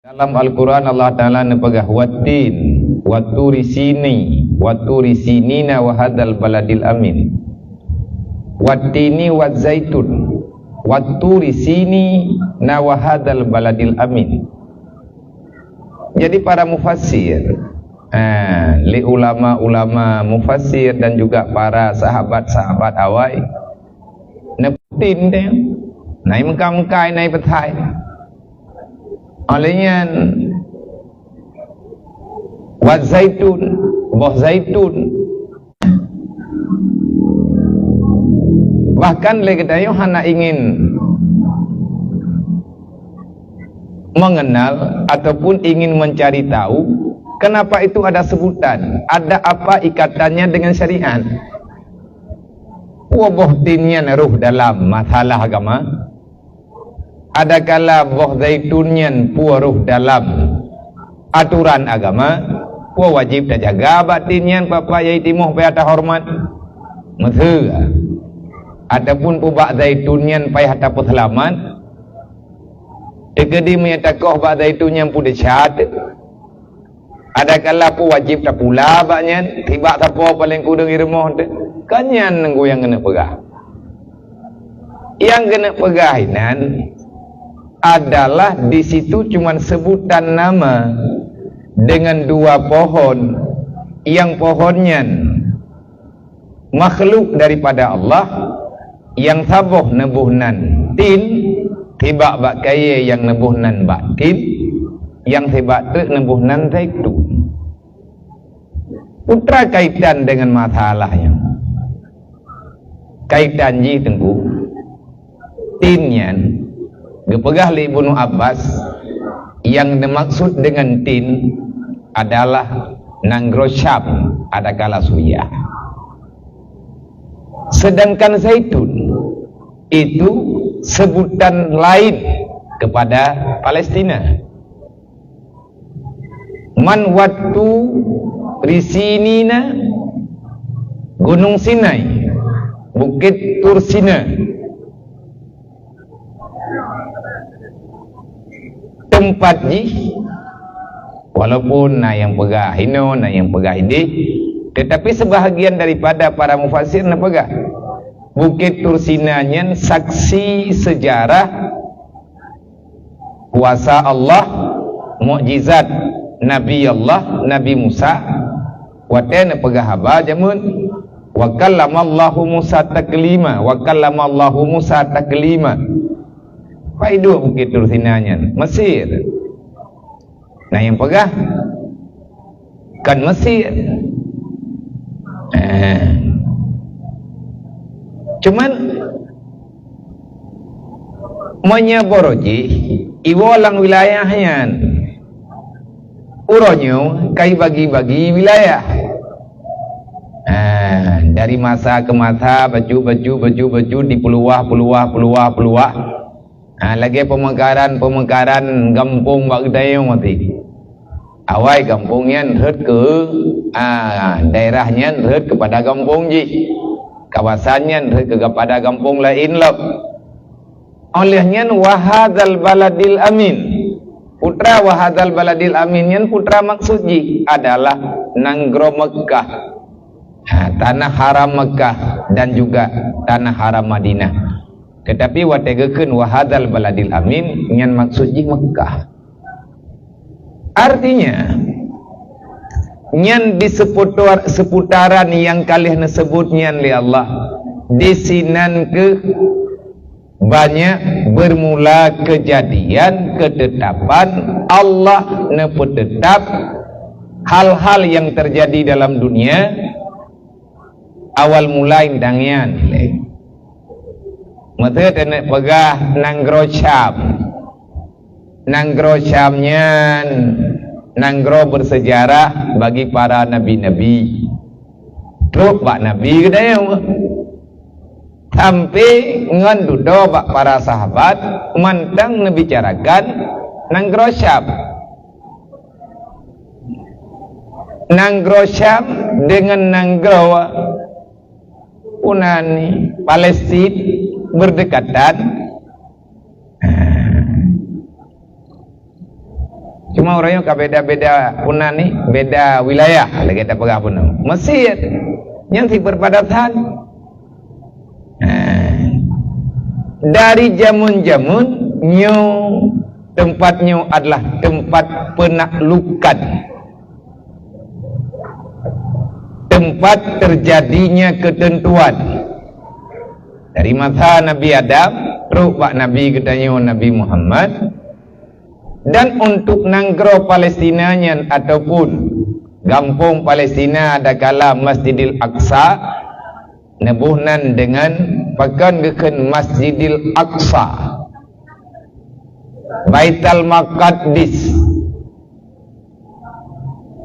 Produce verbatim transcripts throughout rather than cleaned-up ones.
Dalam Al-Quran Allah Ta'ala neupeugah, "Wattin, waturi sini, waturi sinina wa hadzal baladil amin." Wattini wa zaitun, waturi sinina wa hadzal baladil amin. Jadi para mufassir, eh, lé ulama-ulama mufassir dan juga para sahabat-sahabat awai, neutin deh, nai meukai-meukai, nai peuthai. Oleh nyan, wa zaitun, boh zaitun. Bahkan lé geutanyoe hana ingin mengenal ataupun ingin mencari tahu kenapa itu ada sebutan, ada apa ikatannya dengan syariat. Peue boh tin nyan roh dalam masalah agama? Adakala boh zaitun nyan peue roh dalam atoran agama, peue wajéb tajaga bak tin nyan, papa yai timoh payah tahoreumat? Meuseu, ataupun peue bak zaitun nyan payah tapeuseulamat? Teukeudi meunyoe takoh bak zaitun nyan peue desya teuh? Adakala peue wajéb tapula bak nyan, sibak sapo paleng kureueng i rumoh teuh? Kon nyan nyang geuneuk peugah. Nyang geuneuk peugah inan adalah di situ cuman sebutan nama dengan dua pohon, yang pohon nyan makhluk daripada Allah, yang saboh neuboh nan tin, sibak bak kayée nyang neuboh nan bak tin, nyang sibak treuk neuboh nan zaitun. Peue treuk kaitan dengan masalah nyan? Kaitan jih Teungku, tin nyan geupeugah lé Ibnu Abbas, nyang dimaksud dengan tin adalah nanggroe Syam, adakala Suriah. Sedangkan zaitun itu sebutan lain kepada Palestina. Man wattu risinina, Gunung Sinai, Bukit Tursina. Teumpat jih, walaupun na nyang peugah hinoe, na nyang peugah idéh, tetapi sebahagian daripada para mufassir na peugah, Bukit Tursina nyan saksi sejarah kuasa Allah, mukjizat Nabi Allah, Nabi Musa, watée neupeugah haba jameun, "Wa kallamallahu Musa taklima, wa kallamallahu Musa taklima." Pai duek Bukit Tursina nyan? Mesir. Na nyang peugah, kan Mesir. Eh. Cuman, meunyoe baroe jih, iwoe lam wilayah nyan, uroe nyoe ka ibagi-bagi wilayah. Ah, dari masa ke masa, bacut, bacut, bacut, bacut, dipeuluwah, peuluwah, peuluwah, peuluwah. Ha, lagée peumekaran-peumekaran gampông bak geutanyoe maté. Awai gampông nyan rhot keu, ha, daerah nyan rhot keupada gampông jih. Kawasan nyan rhot keupada gampông laén lom. Óh lheueh nyan, "Wa hadzal baladil amin." Peue treuk "wa hadzal baladil amin" nyan, peue treuk maksud jih? Adalah nanggroe Meukah. Ha, tanah haram Meukah dan juga tanah haram Madinah. Tetapi watée geukheun "wa hadzal baladil amin", nyan maksud jih Meukah. Artinya, nyan di seputar-, seputaran nyang ka lheueh neuseubut nyan lé Allah, disinan kheueh banyak bermula kejadian ketetapan Allah neupeutetap hal-hal yang terjadi dalam dunia, awal mula intan nyan lé. Meuseu taneuk peugah nanggroe Syam. Nanggroe Syam nyan nanggroe bersejarah bagi para nabi-nabi. Trok bak nabi geutanyoe. Sampai ngon dudoe bak para sahabat mantong neubicarakan nanggroe Syam. Nanggroe Syam deungon nanggroe Yunani, Palestin berdekatan. Cuma uroe nyoe ka beda-beda puna ni, beda wilayah lagée tapeugah puna. Mesir nyang si perbatasan. Ha. Dari jameun-jameun nyoe, tempat nyoe adalah tempat penaklukan, tempat terjadinya ketentuan. Dari masa Nabi Adam trok bak Nabi geutanyoe Nabi Muhammad, dan untuk nanggroe Palestina nyan ataupun gampông Palestina adakala Masjidil Aqsa, neuboh nan deungon pakon geukheun Masjidil Aqsa, Baitul Maqdis.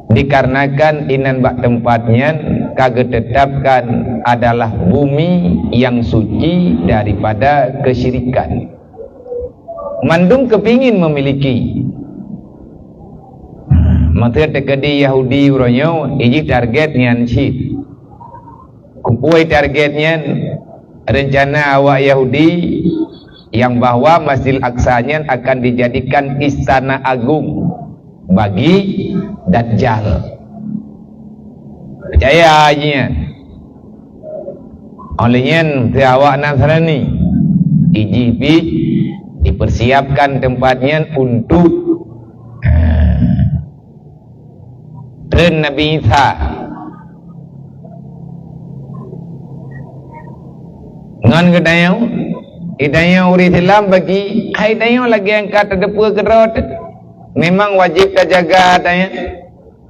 Dikarenakan inan bak teumpat nyan ka geutetapkan adalah bumi nyang suci daripada kesyirikan. Mandum keupingin memiliki. Masa teukeudi Yahudi uroe nyoe, ijih target nyan cit. Kupui target nyan, rencana awak Yahudi nyang bahwa Masjidil Aqsa nyan akan dijadikan istana agung bagi Dajjal. Peucaya jih nyan. Óh lheueh nyan, keu awak Nasrani, ijih pih dipersiapkan teumpat nyan untuk, ah, treun Nabi Isa. Ngon geutanyoe, geutanyoe ureuëng Islam bagi, hai tanyoe lagée nyang ka tateupeue keudroe teuh. Memang wajéb tajaga tanyoe,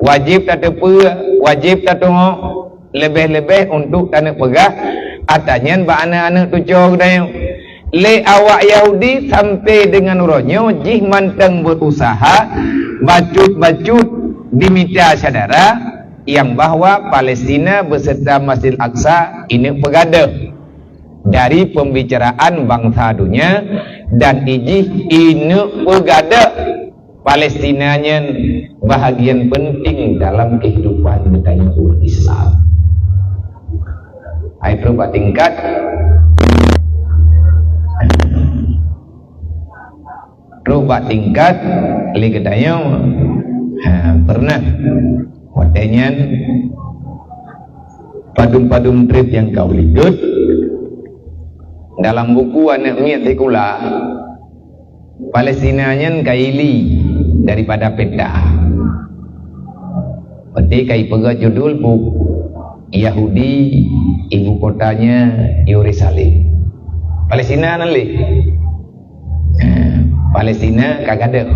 wajéb tateupeue, wajéb tatuhoe, leubeh-leubeh untuk taneuk peugah ata nyan bak aneuëk-aneuëk tuco geutanyoe. Lé awak Yahudi sampai deungon uroe nyoe jih mantong berusaha bacut-bacut dimita syedara nyang bahwa Palestina beserta Masjidil Aqsa ineuk peugadôh dari pembicaraan bansa dunia dan ijih ineuk peugadôh Palestina nyan bahagian penting dalam kehidupan geutanyoe umat Islam. Hai trok bak tingkat, trok bak tingkat lé geutanyoe, ha, pernah watée nyan padum-padum treb nyang ka ulikot dalam buku aneuëk miet sikula. Palestina nyan ka ili daripada peta. Berarti ka ipeugah judul buku Yahudi, ibu kotanya Yerusalem. Palestina nan lé. Eh, Palestina ka gadôh.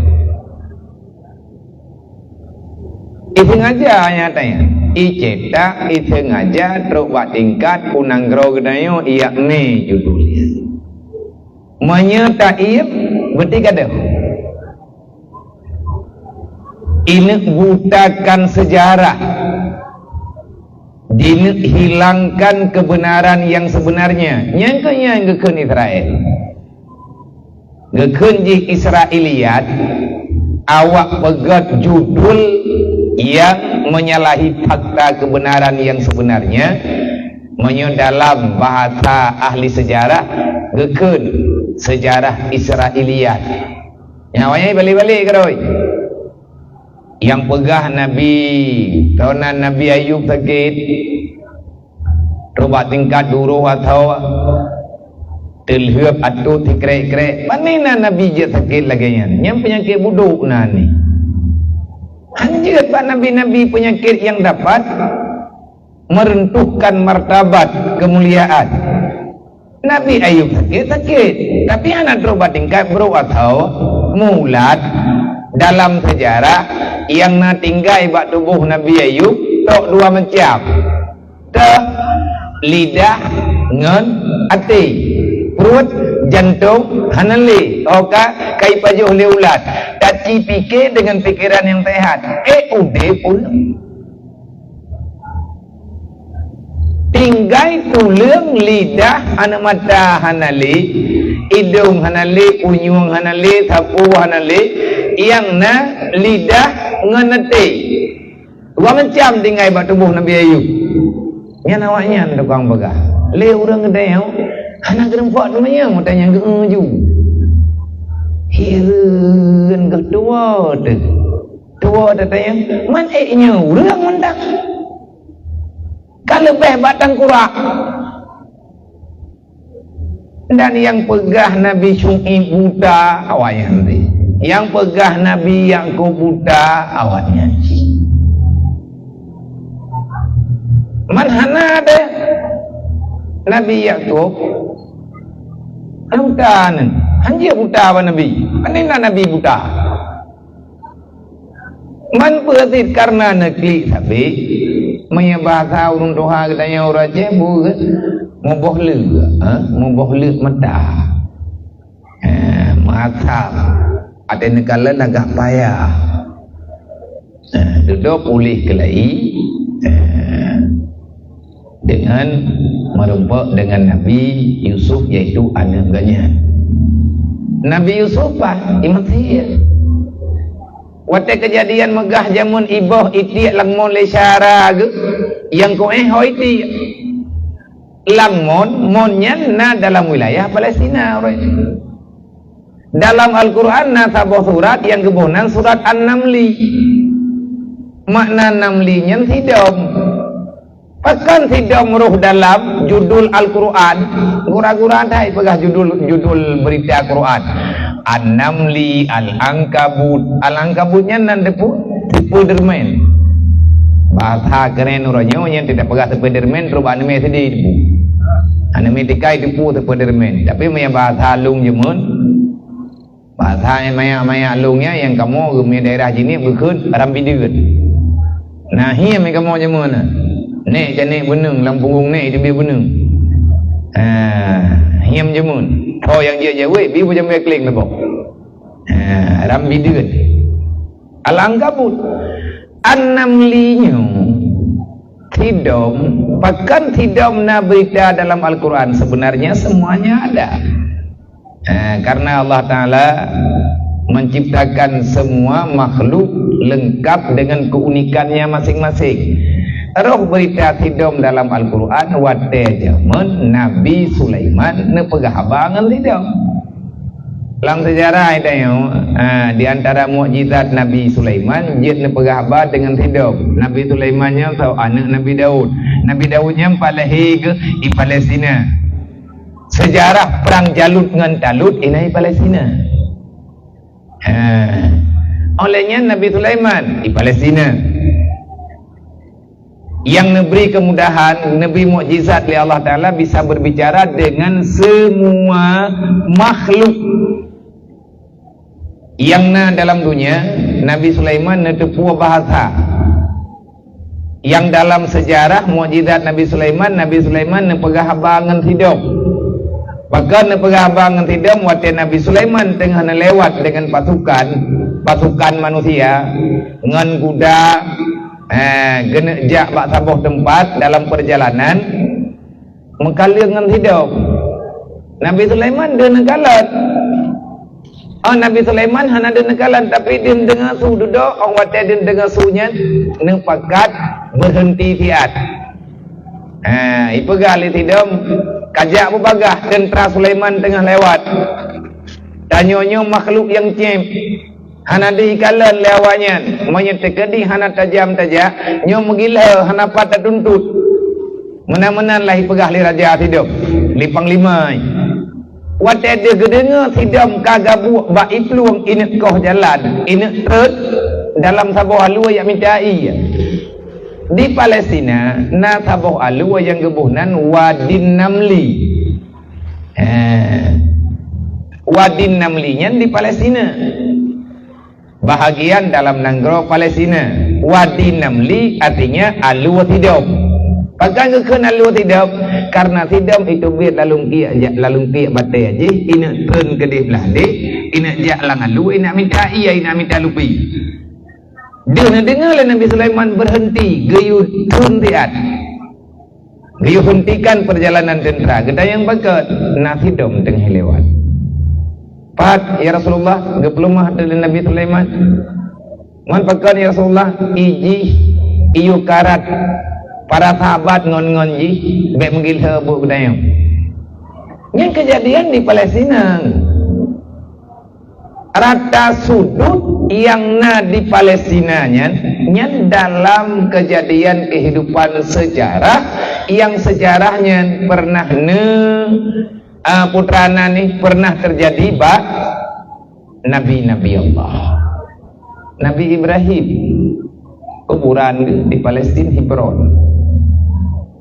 Isengaja nyatanya. Icetak isengaja trok bak tingkat u nanggroe geutanyoe, iyak mé judulnya. Meunyoe taiem, berarti gadôh. Ineuk butakan sejarah, dineuk hilangkan kebenaran yang sebenarnya. Nyang keu nyang geukheun Israel. Geukheun jih Israiliyat, awak peugét judul yang menyalahi fakta kebenaran yang sebenarnya. Meunyoe dalam bahasa ahli sejarah, geukheun sejarah Israiliyat. Nyang awaknyan balik-balik keudroe. Nyang peugah Nabi, tonan Nabi Ayub sakét, trok bak tingkat duroh atau teulheueb ateueh sikrek-krek. Pane na Nabi jeuet sakét lagée nyan? Nyan peunyakét budok na ni. Hanjeuet bak nabi-nabi peunyakét nyang dapat meruntuhkan martabat keumuliaan. Nabi Ayub sakét, sakét, tapi hana trok bak tingkat brok atau mulat. Dalam sejarah, nyang na tinggai bak tuboh Nabi Ayub tok dua macam, teuh, lidah ngon até. Pruet, jantong hana lé, oka kai pajoh lé ulat. Taci pike deungon pikeran nyang sehat, eh udeb ulôn. Tinggai tuleueng, lidah, aneuk mata hana lé, idong hana lé, punyueng hana lé, sapeue hana lé, nyang na lidah ngon até. Dua macam tinggai bak tuboh Nabi Ayub. Nyan awaknyan tukang peugah, lé ureuëng geutanyoe hana geureumpok teumanyong watée nyang geu-eu ju. Hireuen geuh tuwoe teuh. Dua datanya, man ék nyoe ureuëng mantong. Ka leubeh bak tangkurak. Dan nyang peugah Nabi Syu'aib buta, awaknyan cit. Nyang peugah Nabi Yakub buta, awaknyan cit. Man hana deh Nabi Yakub buta nyan. Hanjeuet buta bak Nabi. Pane na Nabi buta. Man peue cit kareuna neuklik sabe, meunyoe bahasa ureuëng tuha geutanyoe ureuëng Aceh, buet muboh leuek, ha? Muboh leuek mata. Ha, mata. Até neukalon agak payah. Ha, dudoe puléh keulai. Ha. Dengan meurumpok dengan Nabi Yusuf, yaitu aneuk geuh nyan. Nabi Yusuf bah i Mesir. Watée keujadian meugah jameun iboh itiek lam mon lé syara geuh, nyang kuéh ho itiek. Lam mon, mon nyan na dalam wilayah Palestina, uroe. Dalam Al-Quran na saboh surat nyang geuboh nan surat An-Namli. Makna Namli nyan sidom. Pakon sidom roh dalam judul Al-Quran? Gura-gura that peugah judul, judul berita Quran. An-Namli, Al-Ankabut. Al-Ankabut nyan nan teupeu, Spiderman. Bahasa keren uroe nyoe nyan tidak peugah Spiderman, terus anime sedih teupeu. Anime tikai teupeu Spiderman. Tapi meunyoe bahasa lôn jameun, bahasa nyang maya-maya lôn nyan nyang kamoe geumeunyoe daerah jih nyan bukon rambideuen. Nah, hiam nyang kamoe jameun na. Nek janek beuneueng lam punggong nek itu bieu beuneueng. Ah, hiam jameun. Tho nyang jeuet jaweueb, bi bujang bieu kling leubok. Ah, rambideuen. Al-Ankabut. An-Namli nyoe. Sidom, pakon sidom na berita dalam Al-Quran? Sebenarnya semuanya ada. Eh, karena Allah Ta'ala menciptakan semua makhluk lengkap dengan keunikannya masing-masing. Roh berita sidom dalam Al-Quran watée jameun Nabi Sulaiman neupeugah haba ngon sidom. Lam sejarah tanyoe, ha, di antara mukjizat Nabi Sulaiman, jeuet neupeugah haba deungon sidom. Nabi Sulaiman nyan saboh aneuk Nabi Daud. Nabi Daud nyan pat lahé geuh i Palestina. Sejarah perang Jalut ngon Talut inan i Palestina. Ha. Óh lheueh nyan Nabi Sulaiman i Palestina. Nyang neubri kemudahan, neubri mukjizat lé Allah Taala bisa berbicara dengan semua makhluk nyang na dalam dunia. Nabi Sulaiman neuteupeue bahasa. Nyang dalam sejarah mukjizat Nabi Sulaiman, Nabi Sulaiman neupeugah haba ngon sidom. Pakon neupeugah haba ngon sidom? Watée Nabi Sulaiman teungoh neulewat deungon pasukan, pasukan manusia, ngon kuda, eh, geuneuk jak bak saboh teumpat dalam peurjalanan, meukaleueng ngon sidom. Nabi Sulaiman deuh neukalon. Oh, Nabi Sulaiman hana deuh neukalon, tapi deuh neudeungoe su dudoe, óh watée deuh neudeungoe su nyan, neupakat beureunti siat. Ha, ipeugah lé sidom, "Kajak beubagaih, teuntra Sulaiman teungoh lewat." Tanyoe nyoe makhluk nyang cém. Hana deuh ikalon lé awaknyan, meunyoe teukeudi hana tajam tajak, nyoe meugiloe hana pat tatuntut. Meunan-meunan lah ipeugah lé raja sidom, lé panglima. Watée deuh geudeungoe sidom ka gabuek bak iplueng ineuk koh jalan, ineuk treun dalam saboh alue jak mita ié. Di Palestina na saboh alue nyang geuboh nan Wadin Namli. Eh, Wadin Namli nyan di Palestina. Bahagian dalam nanggroe Palestina. Wadi Namli artinya alue sidom. Pakon geukheun alue sidom? Karena sidom itu biet lalong kiek, lalong kiek batée jih, ineuk treun keudeh blah deh, ineuk jak lam alue, ineuk mita ié, ineuk mita lupi. Deuh neudeungoe lé Nabi Sulaiman beureunti, geuyue treun siat. Geuyue hentikan perjalanan teuntra, geutanyong pakon, na sidom teungoh lewat. Pat, ya Rasulullah, geupeuleumah lé Nabi Sulaiman. Ngon pakon, ya Rasulullah? Ijih, iyue karat para sahabat ngon-ngon jih, bék meugiloe buet geutanyong. Nyan keujadian di Palestina. Rata sudut Nyang na di Palestina nyan, nyan dalam kejadian kehidupan sejarah, nyang sejarah nyan pernah ne, ah, putra na nih pernah terjadi bak nabi-nabi Allah. Nabi Ibrahim, kuburan geuh di Palestina, Hebron.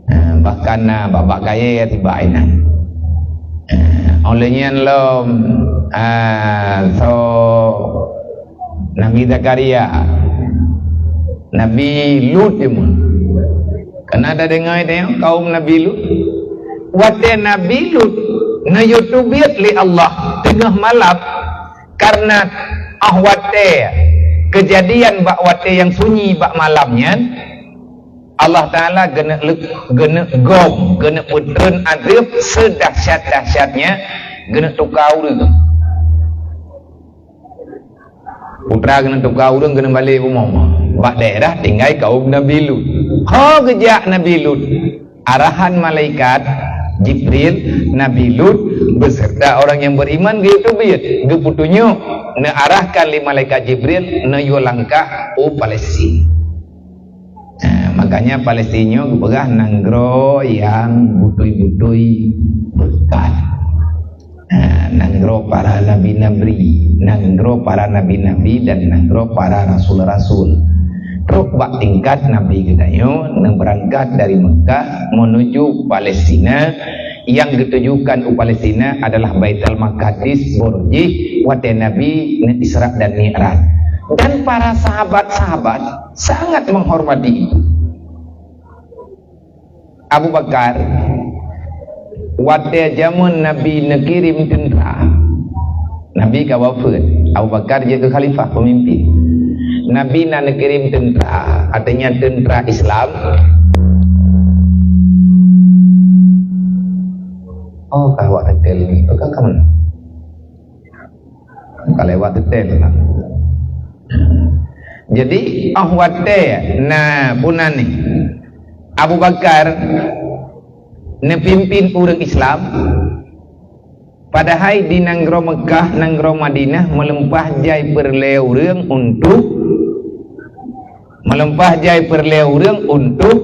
Ah, bahkan na bak-bak kayèe tibak inan. Ah, óh lheueh nyan lom, ah, so Nabi Zakaria, Nabi Lut teuma. Kana tadeungoe teuh kaum Nabi Lut? Watèe Nabi Lut neuyue teubiet lé Allah teungoh malam, karena óh watèe keujadian bak watèe nyang sunyi bak malam nyan, Allah Taala geuneuk leuk-, geuneuk gom, geuneuk peutreun adeueb seudahsyat-dahsyatnya, geuneuk tuka ureueng. Putra geuneuk tuka ureueng, geuneuk balek bumoe. Bak daerah tinggai kaum Nabi Lut. Ho geujak Nabi Lut, arahan malaikat Jibril, Nabi Lut beserta orang yang beriman geuyue teubiet, geupeutunyok, neuarahkan lé malaikat Jibril neuyue langkah u Palestina. Nah, makanya Palestina nyoe geupeugah nanggroe nyang beutôi-beutôi beureukat. Nah, nanggroe para nabi-nabi, nanggroe para nabi-nabi dan nanggroe para rasul-rasul. Trok bak tingkat Nabi geutanyoe neubeurangkat dari Mekah menuju Palestina, nyang geutujukan u Palestina adalah Baitul Maqdis, boh jih watèe Nabi neu-Isra dan Mi'raj. Dan para sahabat-sahabat sangat menghormati itu. Abu Bakar, watèe jameun Nabi neukirém teuntra, Nabi ka wafeuet, Abu Bakar jeuet keu khalifah, peumimpin. Nabi na neukirém teuntra, artinya teuntra Islam. Oh, ka awak tetel ni, oh, ka, ka mana? Ka lewat tetel lah. Jadi, óh watèe na puna ni, Abu Bakar neupimpin ureueng Islam, padahai di nanggroe Mekah, nanggroe Madinah meuleumpah jai peureulèe ureueng untuk, meuleumpah jai peureulèe ureueng untuk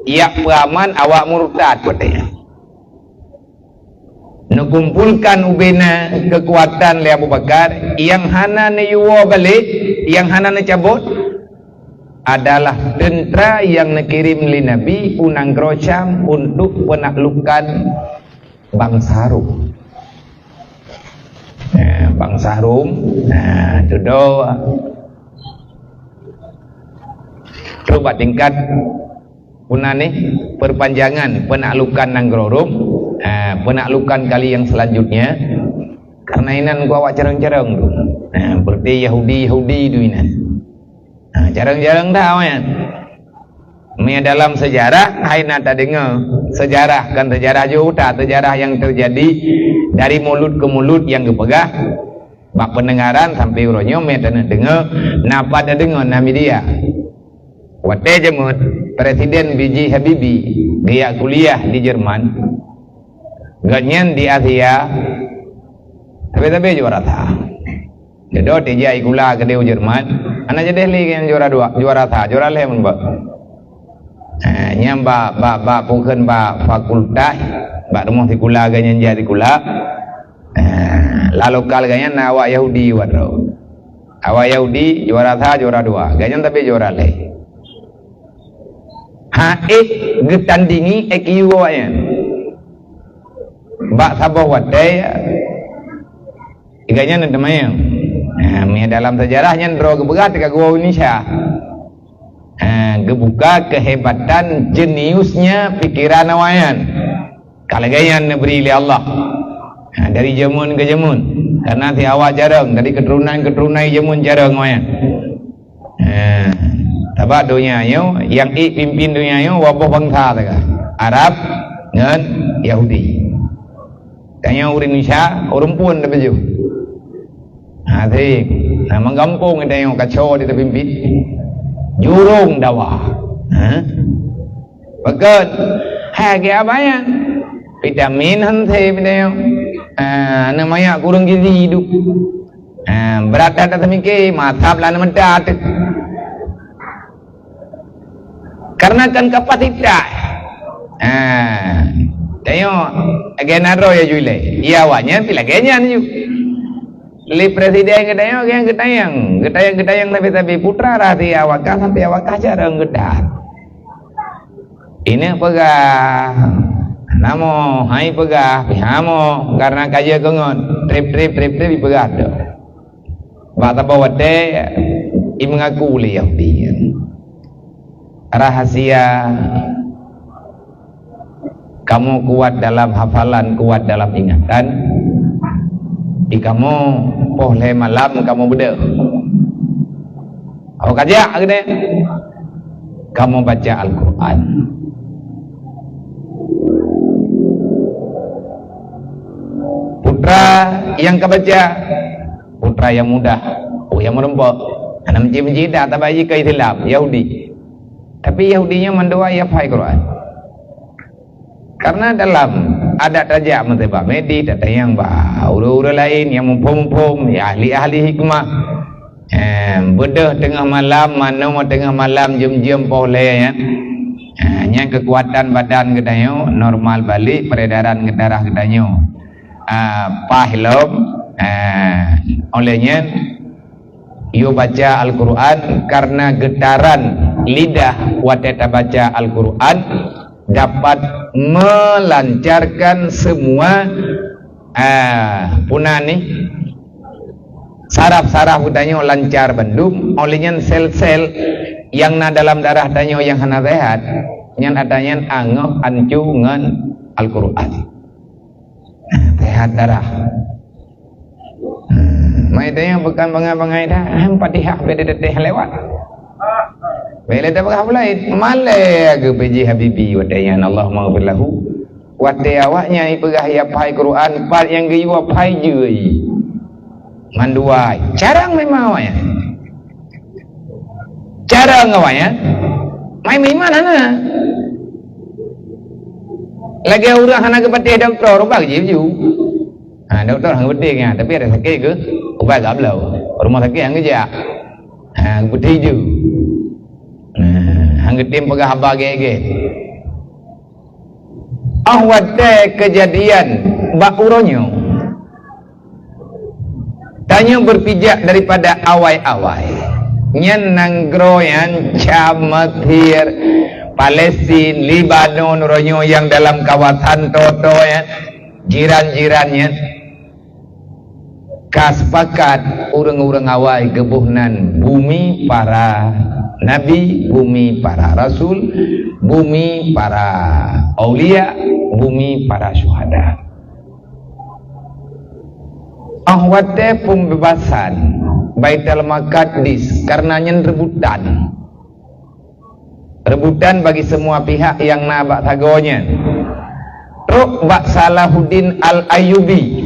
jak peuaman awak murtad, katanya. Neukumpolkan ubena keukuatan lé Abu Bakar, nyang hana neuyue balek, nyang hana neucabot, adalah teuntra nyang neukirém lé Nabi u nanggroe Syam untuk peunaklukan bansa Rom. Nah, bansa Rom, nah, tudoe. Trok bak tingkat puna nih, perpanjangan penaklukan nanggroe Rom, ah, penaklukan kali yang selanjutnya. Karena inan ku awak carông-carông tu. Ah, berarti Yahudi-Yahudi tu inan. Ah, carông-carông dah awaknyan. Mia dalam sejarah, hai na tadeungoe. Sejarah, kan sejarah juta, sejarah yang terjadi dari mulut ke mulut yang geupeugah. Bak peundengaran sampai uroe nyoe meuet taneuk deungoe, na pat tadeungoe na media. Watèe jameun Presiden B J Habibie geujak kuliah di Jerman, gobnyan di Asia, sabe-sabe juara sa. Jadi, tijak sikula keudeh u Jerman, hana jadeh lé nyang juara dua, juara sa, juara lhèe mun bak. Eh, nyan bak, bak, bak, pukon bak fakultas, bak rumoh sikula gobnyan jak sikula. Eh, lam lokal gobnyan na awak Yahudi, waduh. Awak Yahudi juara sa, juara dua. Gobnyan tapi juara lhèe. Ha, ék geutandingi I Q awaknyan. Bak saboh watèe, gobnyan na teumanyong. Ha, meudalam sejarah nyan droe geupeugah teuka geuwoe Indonesia. Ha, geubuka kehebatan jeniusnya pikiran awaknyan. Ka lagèe nyan neubri lé Allah. Ha, dari jameun ke jameun. Karena si awak carông, dari keturunan-keturunan jameun carông awaknyan. Ha, sabab donya nyoe, nyang ék pimpin donya nyoe, dua boh bansa sagai. Arab ngon Yahudi. Tanyoe ureueng Indonesia, ureueng phon tapajoh. Ha, sih. Ha, meugampông tanyoe kaco di tapimpin. Jurông dawa. Ha? Pakon? Hai, keu apa nyan? Vitamin han sih tanyoe. Ha, aneuk manyak kurang gizi hidup. Ha, brat that taseumike, mazhab laén meudat. Karena kan kapasitas. Ha, tanyoe lagèe na droe ya ju ilèe. Ya awaknyan pih lagèe nyan ju. Lé presiden geutanyoe, geutanyoe, geutanyoe, geutanyoe tapi-tapi putra rahasia awakah sampai awakah cara geudah. Ineuk peugah, namoe hai peugah, pih hamoe, karena ka jeuet keu ngon, trép-trép, trép-trép ipeugah tu. Bak saboh watèe, imeungaku lé Yahudi. Rahasia kamoe kuat dalam hafalan, kuat dalam ingatan, di kamoe poh lhèe malam kamoe beudôh. Awak kajak geude, kamoe baca Al-Quran. Putra nyang ka baca, putra nyang muda, oh, nyang meureumpok. Hana meucit-meucit dah, tapi jih ka Islam, Yahudi. Tapi Yahudi nyan mandua ya phai Quran. Karena dalam adat raja meuteubak Medi, tatanyong bak ureuëng-ureuëng laén nyang muphom-muphom, ya ahli-ahli hikmah. Eh, beudôh teungoh malam, manoe teungoh malam, jeuem-jeuem poh lhèe nyan. Eh, nyan keukuatan badan geutanyoe normal balik, peredaran darah geutanyoe, ah, paih lom. Eh, oleh nyan, yue baca Al-Quran karena getaran lidah watèe tabaca Al-Quran dapat melancarkan semua, ah, puna nih, saraf-saraf geutanyoe lancar bandum, oleh nyan sel-sel nyang na dalam darah tanyoe nyang hana sehat, nyan ata nyan angoh ancu ngon Al-Quran. Sehat darah. Hmm, mai tanyong bukan bangai-bangai dah, han Fatihah beda teteh lewat. Beda tak peugah pulai, malèe geupeuji Habibi watèe nyan, Allahumma ghfir lahu. Watèe awaknyan ipeugah ya phai Quran, pat nyang geuyue phai jeuet. Mandua, carang memang awaknyan. Carang awaknyan. Mai meuiman hana. Lagèe ureuëng hana geupatéh dokto, ubat jih ju. Ha, dokto hana geupatéh nya, tapi ada sakit ke? Ubat gak blau. Rumah sakit hana geujak. Ha, geupatéh ju. Ha, hana geutem peugah haba gèt-gèt. Ah watèe keujadian bak uroe nyoe. Tanyoe beupijak daripada awai-awai. Nyan nanggroe nyan Syam, Mesir, Palestin, Lebanon, uroe nyoe nyang dalam kawasan toe-toe nyan, jiran-jiran nyan. Ka sepakat ureuëng-ureuëng awai geuboh nan bumi para nabi, bumi para rasul, bumi para aulia, bumi para syuhada. Ah watèe pembebasan Baitul Maqdis karena nyan rebutan. Rebutan bagi semua pihak nyang na bak sagoe nyan. Trok bak Salahuddin Al-Ayyubi,